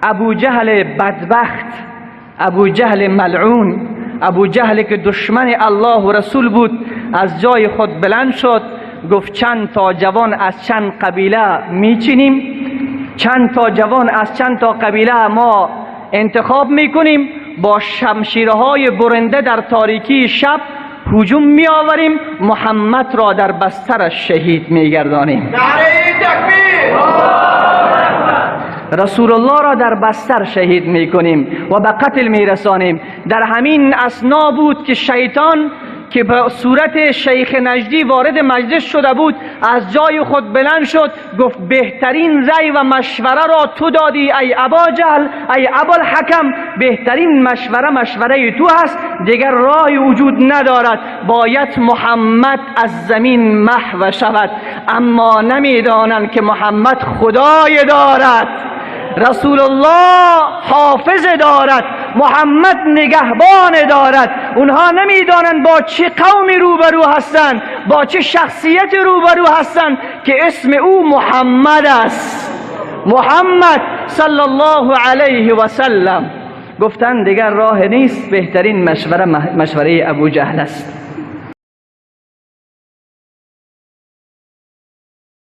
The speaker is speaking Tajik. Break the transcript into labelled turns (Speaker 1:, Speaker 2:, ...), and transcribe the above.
Speaker 1: Абу Ҷаҳл бадбахт, Абу Ҷаҳл малъун, Абу Ҷаҳл ки душмани Аллоҳу Расул буд, аз ҷои худ баланд шуд, гуфт: чанд то ҷавон аз чанд қабила мечинем, чанд то ҷавон аз чанд то қабила мо интихоб мекунем, бо шамширҳои буранда дар торикии шаб ҳуҷум меоварем, Муҳаммадро дар бастараш шаҳид мегардонем. Расулуллоҳро дар бастар шаҳид мекунем ва ба қатл мерасонем. Дар ҳамин асно буд ки шайтон, ки ба сурати шайх наҷдӣ ворид маҷлис шуда буд, аз ҷои худ баланд шуд, гуфт: беҳтарин рай ва машвара ро ту додӣ, эй Або Ҷаҳл, эй Абулҳакам, беҳтарин машвара машвараи ту ҳаст, дигар роҳи вуҷуд надорад, бояд Муҳаммад аз замин маҳв шавад. Аммо намедонанд ки Муҳаммад худой дорад, Расулуллоҳ ҳофиз дорад, Муҳаммад нигаҳбон дорад. Онҳо намедонанд бо чӣ қавме рӯбарӯ ҳастанд, бо чӣ шахсияте рӯбарӯ ҳастанд ки исми ӯ Муҳаммад аст. Муҳаммад саллаллоҳу алайҳи васаллам. Гуфтанд: дигар роҳ нест, беҳтарин машвара машвараи Абу Ҷаҳл аст.